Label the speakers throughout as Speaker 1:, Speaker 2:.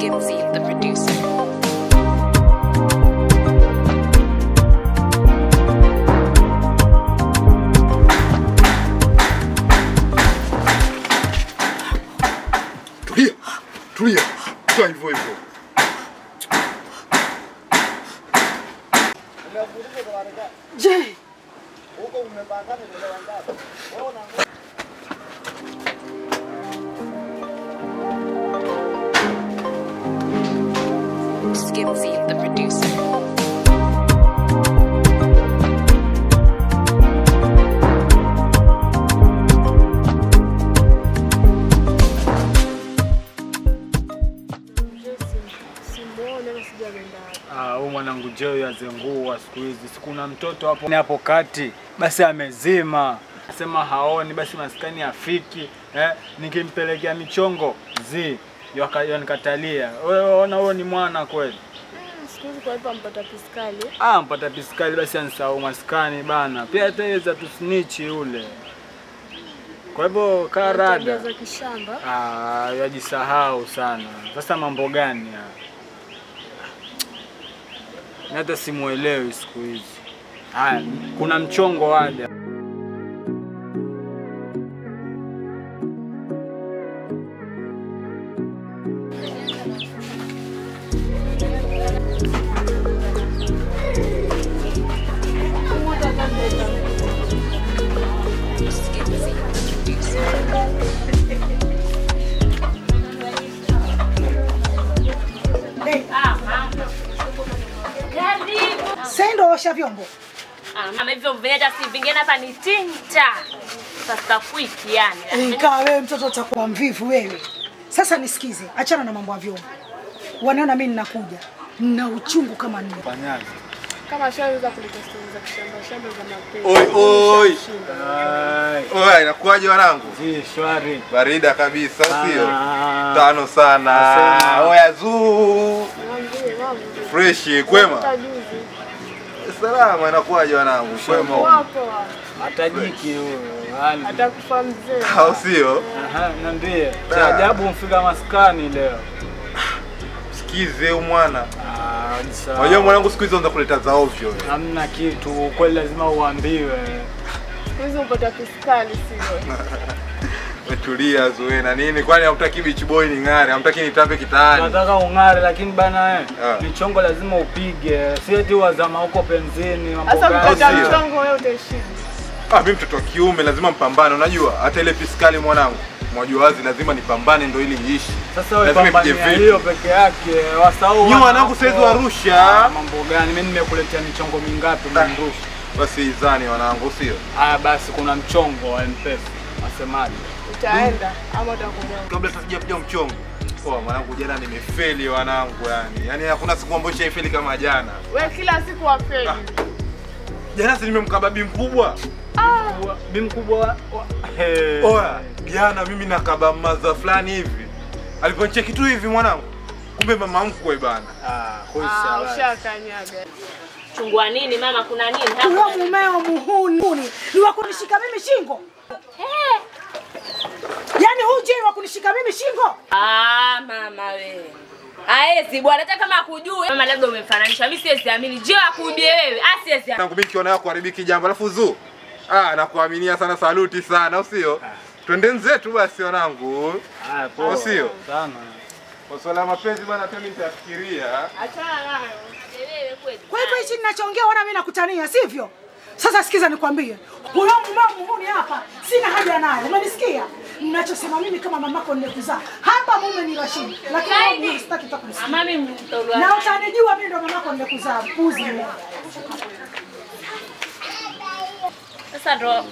Speaker 1: Skimzy, the producer.
Speaker 2: Tulia, tulia, kaa hivyo hivyo.
Speaker 3: Je,
Speaker 1: Skimzy, the producer.
Speaker 4: Mwanangu Joy azengua siku hizi. Sikuna mtoto hapo hapo kati, basi amezima. Sema haoni, basi maskani afiki. Nikimpelekea michongo zi yanikatalia. Wewe ona huo ni mwana kweli.
Speaker 5: Siku hizi kwa hivyo mpata piskali.
Speaker 4: Ah, mpata piskali basi ansahau maskani bana. Pia ataweza tusnitch yule. Kwa hivyo karada
Speaker 5: za kishamba.
Speaker 4: Ah, yajisahau sana. Sasa mambo gani haya? Hata simuelewi siku hizi. Haya, kuna mchongo waje.
Speaker 1: Skimzy, the producer.
Speaker 3: Sendo osha vyombo.
Speaker 6: Ah, mama hivyo vyenye si vingine hapa ni tinta. Sasa quick yani.
Speaker 3: Ikawa wewe mtoto utakuwa mvivu wewe. Sasa nisikize, achana na mambo ya vyombo. Wanaona mimi ninakuja. Nina uchungu kama nini.
Speaker 4: Fanyaje?
Speaker 5: Kama shaweza kuleta stori za kishamba, shamba za mapenzi.
Speaker 2: Oi oi. Oi, inakuaje wanangu?
Speaker 4: Ji, shwari.
Speaker 2: Barida kabisa, sio? Tano sana. Oya zuu. Fresh, kwema. Salama, inakuaje wanangu? Kwema.
Speaker 5: Wapo.
Speaker 4: Atajiki huyo.
Speaker 5: Atakufa mzee.
Speaker 2: Au sio?
Speaker 4: Aha, niambie. Cha ajabu mfika maskani leo.
Speaker 2: Sikize huyu mwana. Ah, unajua mwanangu siku hizo anza kuleta za ovyo.
Speaker 4: Hamna kitu, kweli lazima uambiwe.
Speaker 5: Siku hizo upata piskali sio?
Speaker 2: Tulia Zuena na nini? Kwani hamtaki beach boy ning'are, hamtaki nitambe kitaani?
Speaker 4: Nataka ung'are lakini bana michongo lazima upige. Si eti wazama huko penzini mambo gani.
Speaker 5: Sasa mtata mchongo wewe utaishije?
Speaker 2: Ah, mimi mtoto wa kiume lazima mpambane, unajua? Hata ile piskali mwanangu, mwajua wazi lazima nipambane ndio ili niishi.
Speaker 4: Sasa wewe pambania hiyo peke yake, wasahau.
Speaker 2: Ni wanangu saizi wa Arusha.
Speaker 4: Mambo gani? Mimi nimekuletea michongo mingapi mrusha?
Speaker 2: Basi izani wanangu, sio?
Speaker 4: Haya basi kuna mchongo wa M-Pesa. Wasemaje?
Speaker 5: Utaenda ama utakuja?
Speaker 2: Kabla hatujapiga mchongo. Poa mwanangu, jana nimefeli wanangu yani. Yaani hakuna siku ambayo nishaifeli kama jana.
Speaker 5: Wewe kila siku wafeli.
Speaker 2: Jana si nimemkaba bi mkubwa.
Speaker 4: Ah, bi mkubwa.
Speaker 2: Oya, jana mimi nakaba maza fulani hivi. Aliponicheki tu hivi mwanangu. Kumbe mama mkwe bana.
Speaker 4: Ah, kosa.
Speaker 5: Ushakanyaga.
Speaker 6: Chungwa nini mama, kuna nini hapa?
Speaker 3: Huyo mumeo muhuni. Ni wa kunishika mimi shingo.
Speaker 6: Eh.
Speaker 3: Yaani huyu je wa kunishika mimi shingo?
Speaker 6: Ah, mama wewe. Haezi bwana, hata kama hakujui. Mama labda umemfananisha. Mimi siwezi amini. Je, akubie wewe? Ah, siwezi.
Speaker 2: Tangu mimi nikiona yako haribiki jambo. Alafu Zu. Ah, nakuaminia sana, saluti sana, au sio? Twende nzetu basi wanangu.
Speaker 4: Ah, poa.
Speaker 2: Sio?
Speaker 4: Sana.
Speaker 2: Kwa swala mapenzi bwana pia mimi nitafikiria.
Speaker 5: Achana nayo.
Speaker 6: Wewe kweli.
Speaker 3: Kwa hivyo hichi ninachoongea wana mimi nakutania, sivyo? Sasa sikiza nikwambie. Huyo mama muhuni hapa sina haja naye. Umenisikia? Ninachosema mimi kama mamako nilikuzaa. Hapa mume ni Rashid. Lakini mimi sitaki kukusikia.
Speaker 6: Mama mimi mtolwa.
Speaker 3: Na utanijua mimi ndo mamako nilikuzaa. Mpuzi mimi.
Speaker 6: Sasa ndo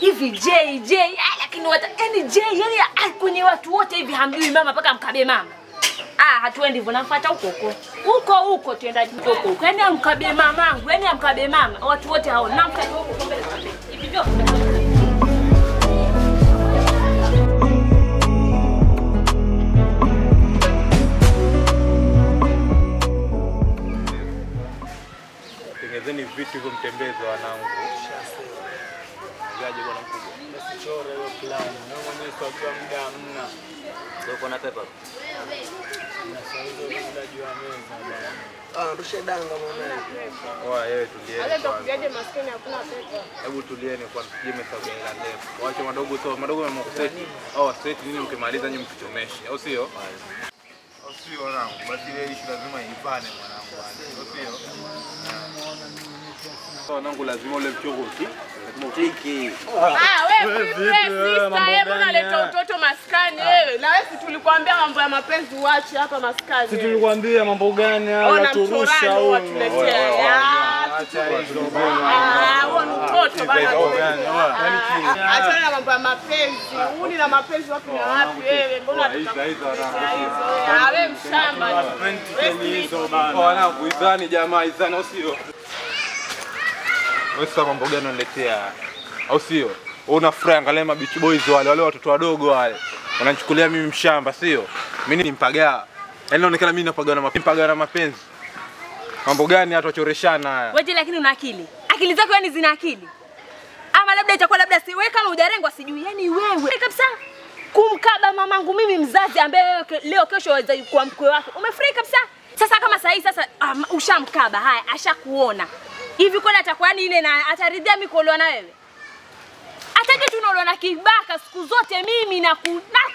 Speaker 6: hivi JJ, lakini wata yani J yani kwenye watu wote hivi hamjui mama mpaka mkabe mama. Ah, hatuendi hivyo, namfuata huko huko. Huko huko tuenda huko huko. Yaani amkabe mamangu, yaani amkabe mama. Watu wote hao namfuata huko huko mbele. Hivi vyo.
Speaker 2: Tengenezeni vitu hivyo mtembeze wanangu. Tunakujaje bwana mkubwa?
Speaker 4: Basi chora hiyo plan. Wewe mwenyewe unajua muda hamna.
Speaker 7: Uko na pepa?
Speaker 4: Na sasa hizo muda juu ya meza bwana.
Speaker 8: Ah, rusha danga mwanangu.
Speaker 2: Oa yeye tulieni.
Speaker 5: Hata tukujaje maskini hakuna pepa.
Speaker 2: Hebu tulieni kwa msije mhesabu hela ndefu. Waache madogo sio madogo mmekuseti. Au seti nini mkimaliza nyinyi mkichomeshe, au sio? Au sio mwanangu? Basi ile issue lazima ipane mwanangu. Au sio? Mwanangu lazima ule mchongo uti. Lazima utiki.
Speaker 5: Ah, wewe sister, wewe mbona leta utoto maskani wewe? Na wewe si tulikwambia mambo ya mapenzi uache hapa maskani.
Speaker 4: Si tulikwambia mambo gani haya turusha huyo.
Speaker 5: Acha hizo bwana. Ah, wewe ni mtoto bana. Achana na mambo ya mapenzi. Huni na mapenzi wapi na wapi wewe? Mbona tutakuza hizo? Ah, wewe mshamba.
Speaker 4: Hizo bana.
Speaker 2: Mwanangu izani jamaa izani au sio? Wewe sasa mambo gani unaniletea? Au sio? Wewe unafurahi angalia ma beach boys wale watoto wadogo wale. Wananichukulia mimi mshamba sio? Mimi ni mpagaa. Yaani naonekana mimi napagaa na mapenzi. Mambo gani hata wachoreshana haya?
Speaker 6: Wewe lakini una akili. Akili zako yani zina akili. Ama labda itakuwa labda si wewe kama hujarengwa sijui. Yaani wewe kabisa kumkaba mamangu mimi mzazi ambaye wewe leo kesho waweza kuwa mkwe wake. Umefurahi kabisa. Sasa kama sahi sasa ushamkaba haya ashakuona. Hivi kwani atakuwa yani ile na ataridhia mimi kuolewa na wewe? Ataje tunaolewa na kibaka siku zote mimi na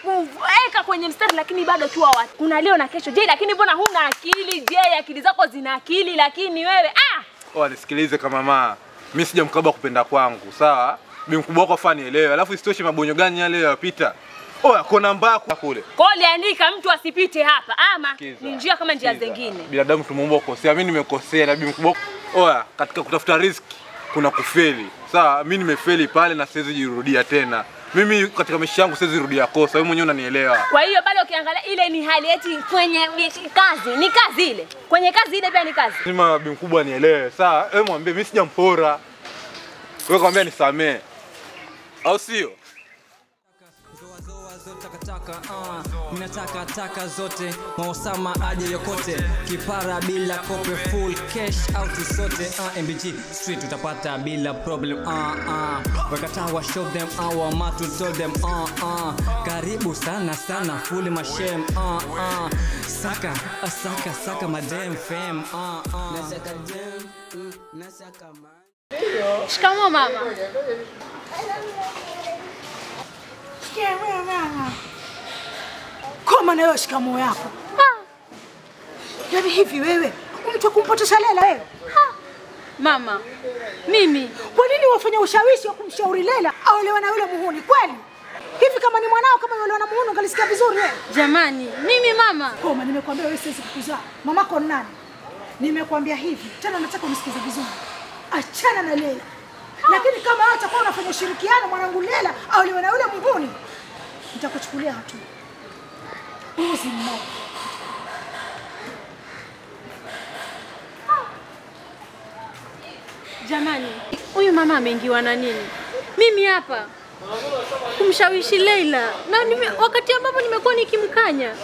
Speaker 6: kuweka kwenye mstari lakini bado tu watu. Kuna leo na kesho. Je, lakini mbona huna akili? Je, akili zako zina akili lakini wewe ah!
Speaker 2: Oh, nisikilize kama mama. Mimi sijamkaba kupenda kwangu, sawa? Mimi mkubwa wako afanye nielewe. Alafu isitoshe mabonyo gani yale yapita? Oh, kona mbaya kule.
Speaker 6: Kwa aliandika mtu asipite hapa ama ni njia kama njia zingine.
Speaker 2: Binadamu tumeumbwa kukosea. Mimi nimekosea na bibi mkubwa. Oya, katika kutafuta riziki kuna kufeli. Sawa, mimi nimefeli pale na siwezi jirudia tena. Mimi katika maisha yangu siwezi rudia kosa. Wewe mwenyewe unanielewa.
Speaker 6: Kwa hiyo bado ukiangalia ile ni hali eti kwenye kazi, ni kazi ile. Kwenye kazi ile pia ni kazi.
Speaker 2: Lazima bibi mkubwa nielewe. Sawa, wewe mwambie mimi sijampora. Wewe kwambia nisamee. Au sio?
Speaker 9: Takataka minataka taka zote maosama aje yokote kipara bila kope full cash out sote MBG street utapata bila problem wakatawa show them our matu told them karibu sana sana full mashem saka saka saka madem fam nasaka dem nasaka man.
Speaker 5: Shikamoo mama.
Speaker 3: Mama. Koma na wewe shikamoo yako. Yaani hivi wewe mtu kumpotosha Lela wewe?
Speaker 5: Mama, mimi
Speaker 3: kwa nini wafanya ushawishi wa kumshauri Lela aolewe na yule muhuni kweli? Hivi kama ni mwanao kama yule na muhuni ungalisikia vizuri wewe?
Speaker 5: Jamani, mimi mama.
Speaker 3: Koma nimekuambia wewe siwezi kukuzaa. Mamako ni nani? Nimekuambia hivi, tena nataka unisikize vizuri. Achana na Lela. Lakini kama wewe utakuwa unafanya ushirikiano mwanangu Lela aolewe na yule muhuni, nitakuchukulia hatua. Uzi mmoja.
Speaker 5: Jamani, huyu mama ameingiwa na nini? Mimi hapa kumshawishi Leila na wakati ambapo nimekuwa nikimkanya.